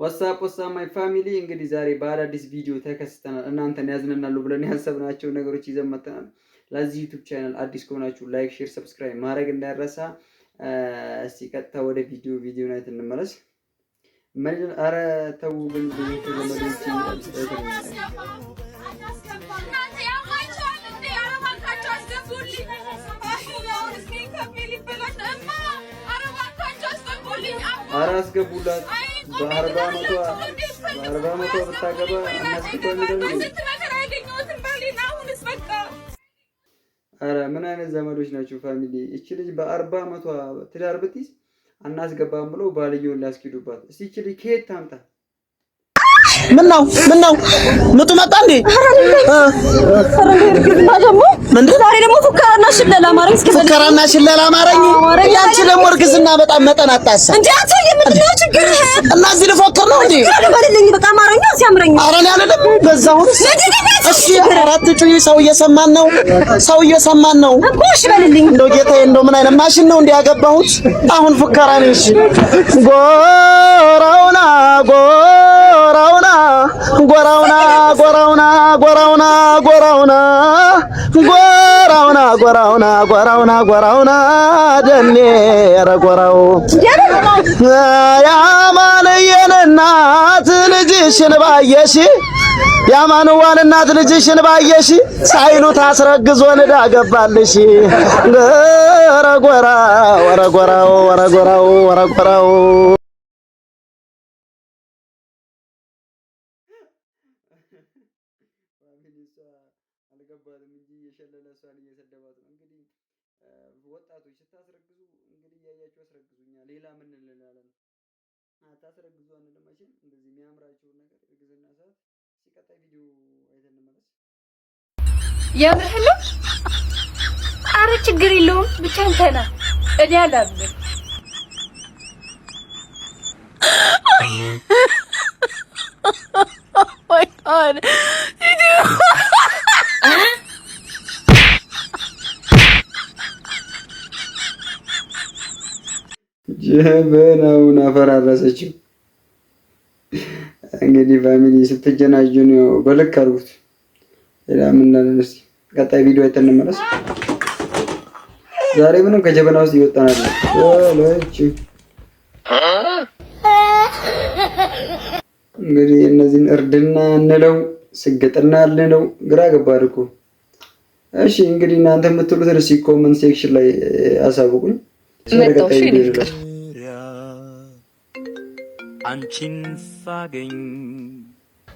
What's up, what's up, my family? እንግዲህ ዛሬ በአዳዲስ ቪዲዮ ተከስተናል። እናንተን ያዝናናሉ ብለን ያሰብናቸው ነገሮች ይዘን መጥተናል። ለዚህ YouTube channel አዲስ ከሆናችሁ like፣ share፣ subscribe ማድረግ እንዳይረሳ። እስቲ ቀጥታ ወደ ቪዲዮ ናይት እንመለስ። ምን ኧረ ተው ግን ብዙ ዘመዶች። እናንተ ያማቸዋል እንዴ? ኧረ እባካችሁ አስገቡልኝ። አሁን screen ከፌ ሊበላሽ ነው። እማ ኧረ እባካችሁ አስገቡልኝ። አባ ኧረ አስገቡላት። አይ በ40 ዓመቷ በ40 ዓመቷ ብታገባ እናስገባ የሚለው ነው። በስንት መከራ ያገኘሁትን ባሌን አሁንስ በቃ። አረ ምን አይነት ዘመዶች ናቸው family? እቺ ልጅ በ40 ዓመቷ ትዳር ብትይዝ አናስገባም ብለው ባልየውን ሊያስኪዱባት። እስቲ እቺ ልጅ ከየት ታምጣ? ምን ነው ምን ነው ምጡ መጣ እንዴ? እርግዝና ደግሞ ምንድን? ዛሬ ደግሞ ፉከራና ሽለላ አማረኝ። እስኪ ፉከራና ሽለላ አማረኝ። ያንቺ ደግሞ እርግዝና በጣም መጠን አጣሳ። እንዴ አንተ የምንድን ነው ችግርህ? እና እዚህ ልፎክር ነው እንዴ? በልልኝ በቃ አማረኛ ሲያምረኝ። ኧረ እኔ አልልም። በዛው እሺ፣ አራት ጩይ። ሰው እየሰማን ነው። ሰው እየሰማን ነው። እኮ እሺ በልልኝ። እንደው ጌታዬ፣ እንደው ምን አይነት ማሽን ነው እንዲህ ያገባሁት? አሁን ፉከራ ነው። እሺ፣ ጎራውና ጎራውና ጎራውና ጎራውና ጎራውና ጎራውና ጎራውና ጎራውና ጎራውና ጎራውና ደኔ ኧረ ጎራው ያማንየን እናት ልጅሽን ባየሽ፣ ያማንዋን እናት ልጅሽን ባየሽ፣ ሳይሉት አስረግዞ ንዳ ገባልሽ። ኧረ ጎራው ኧረ ጎራው ኧረ ጎራው ኧረ ጎራው። Family፣ እሷ አልገባትም እንጂ እየሸለለ እሷን እየሰደባት ነው። እንግዲህ ወጣቶች ስታስረግዙ እንግዲህ እያያችሁ አስረግዙኛ። ሌላ ምን እንላለን? አታስረግዙ አንልም መቼም። እንደዚህ የሚያምራቸውን ነገር እርግዝና ሰዓት። ሲቀጣይ ቪዲዮ አይተን እንመለስ። የምርህን ነው? አረ ችግር የለውም ብቻ አንተ ና። እኔ አላምንም። My God. Did you? ጀበናውን አፈራረሰችው። እንግዲህ family፣ ስትጀናጀኑ ያው በልክ አድርጉት። ሌላ ምን እንላለን? እስኪ ቀጣይ ቪዲዮ አይተን እንመለስ። ዛሬ ምንም ከጀበና ውስጥ እየወጣን አለ። እንግዲህ እነዚህን እርድና እንለው ስግጥና እንለው ግራ ገባል እኮ። እሺ እንግዲህ እናንተ የምትሉትን እስኪ comment section ላይ አሳውቁኝ። ወደ ቀጣይ ቪዲዮ እንለፍ። አንቺን ሳገኝ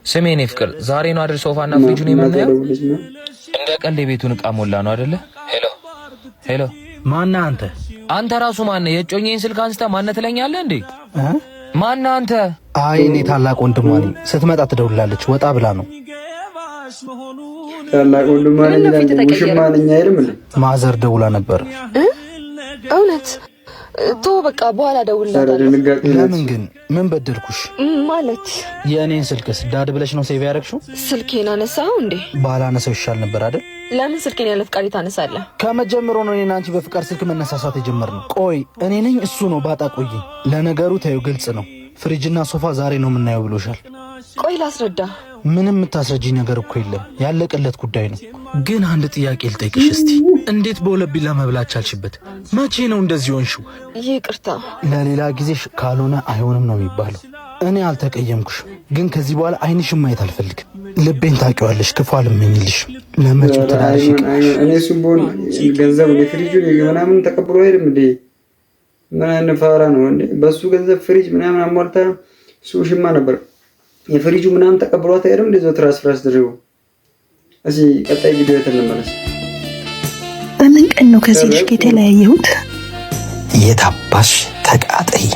ስሜ እኔ ፍቅር፣ ዛሬ ነው አይደል ሶፋና ፍሪጁን የምናየው? ልጅ ነው። እንደ ቀልድ የቤቱን እቃ ሞላ ነው አይደለ? Hello hello፣ ማነህ አንተ? አንተ ራሱ ማነህ? የእጮኛዬን ስልክ አንስተህ ማነህ ትለኛለህ እንዴ? ማነህ አንተ? አይ እኔ ታላቅ ወንድሟ ነኝ። ስትመጣ ትደውላለች። ወጣ ብላ ነው። ታላቅ ወንድሟ ነኝ ይላል። ውሽማ ነኝ አይልም እንዴ? ማዘር ደውላ ነበር። እውነት? ቶ በቃ በኋላ ኧረ እደውልላታለሁ። ድንጋጤ ናት። ለምን ግን ምን በደልኩሽ? ማለት? የእኔን ስልክስ dad ብለሽ ነው save ያደረግሽው? ስልኬን አነሳኸው እንዴ? ባላነሳው ይሻል ነበር አይደል? ለምን ስልኬን ያለ ፍቃድ ታነሳለህ? ከመጀመሩ ነው እኔና አንቺ በፍቃድ ስልክ መነሳሳት የጀመርነው። ቆይ እኔ ነኝ እሱ ነው ባጣ ቆይኝ። ለነገሩ ተይው፣ ግልጽ ነው። ፍሪጅና ሶፋ ዛሬ ነው የምናየው ብሎሻል። ቆይ ላስረዳ። ምንም የምታስረጂኝ ነገር እኮ የለም። ያለቀለት ጉዳይ ነው። ግን አንድ ጥያቄ ልጠይቅሽ እስቲ። እንዴት በሁለት ቢላ መብላት ቻልሽበት? መቼ ነው እንደዚህ ሆንሽው? ይቅርታ። ለሌላ ጊዜሽ ካልሆነ አይሆንም ነው የሚባለው። እኔ አልተቀየምኩሽም፣ ግን ከዚህ በኋላ አይንሽን ማየት አልፈልግም። ልቤን ታውቂዋለሽ፣ ክፉ አልመኝልሽም። ለመጪው ትዳርሽ አይሆን አይሆን። እኔ እሱም ብሆን ገንዘብ የፍሪጁን ምናምን ተቀብሎ አይሄድም እንዴ? ምን አይነት ፋራ ነው እንዴ? በሱ ገንዘብ ፍሪጅ ምናምን አሟልታ እሱ ውሽማ ነበር። የፍሪጁ ምናምን ተቀብሏት አይሄድም እንዴ? ዘው transfer አስደርጎ። እስኪ ቀጣይ ቪዲዮ አይተን እንመለስ። በምን ቀን ነው ከዚህ ልጅ ጋር የተለያየሁት? የታባሽ ተቃጠይ፣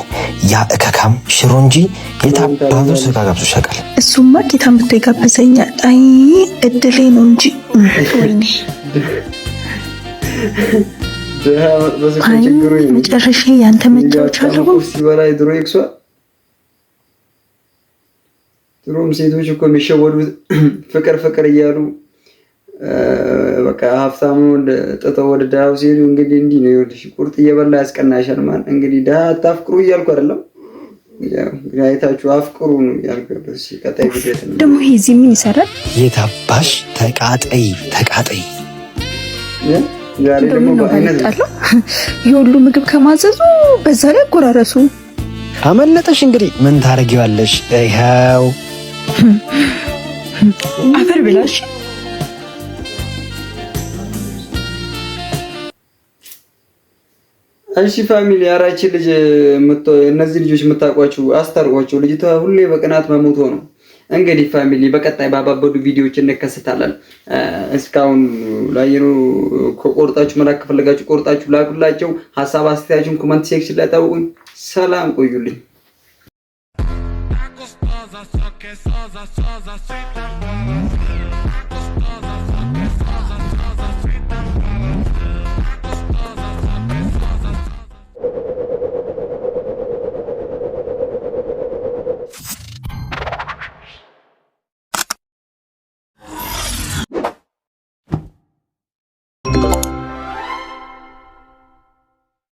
ያ እከካም ሽሮ እንጂ የታባቱ ስጋ ጋብዞሽ ያውቃል? እሱማ ጌታ መጥቶ ይጋብዘኛል። አይ እድሌ ነው እንጂ ወይኔ። ድሃ መጥበስ እኮ አይ ችግሩ ይሄ ነው። መጨረሻ ያንተ መጫወቻ አልሆን። ሲበላ የድሮ ኤክሷ። ድሮም ሴቶች እኮ የሚሸወዱት ፍቅር ፍቅር እያሉ በቃ ሀብታሙ ጥተው ወደ ድሃው ሲሄዱ እንግዲህ እንዲህ ነው። ይኸውልሽ ቁርጥ እየበላ ያስቀናሻል። ማለት እንግዲህ ድሃ አታፍቅሩ እያልኩ አይደለም። ያው እንግዲህ አይታችሁ አፍቅሩ ነው ያልኩት። እሺ ቀጣይ ቪዲዮ ደግሞ ይሄ እዚህ ምን ይሰራል? የታባሽ ተቃጠይ ተቃጠይ። ዛሬ ደግሞ በአይነት ባይጣለው የሁሉ ምግብ ከማዘዙ በዛ ላይ አጎራረሱ። አመለጠሽ። እንግዲህ ምን ታደርጊዋለሽ? ይኸው አፈር ብላሽ። እሺ family፣ ያራቺ ልጅ እነዚህ ልጆች የምታውቋቸው አስታርቋቸው። ልጅቷ ሁሌ በቅናት መሞት ነው። እንግዲህ family በቀጣይ ባባበዱ ቪዲዮዎች እንከሰታለን። እስካሁን ላየኑ ቆርጣችሁ መላክ ከፈለጋችሁ ቆርጣችሁ ላኩላቸው። ሀሳብ አስተያየታችሁን comment section ላይ ታውቁኝ። ሰላም ቆዩልኝ። Gostosa, só que sosa, sosa, senta.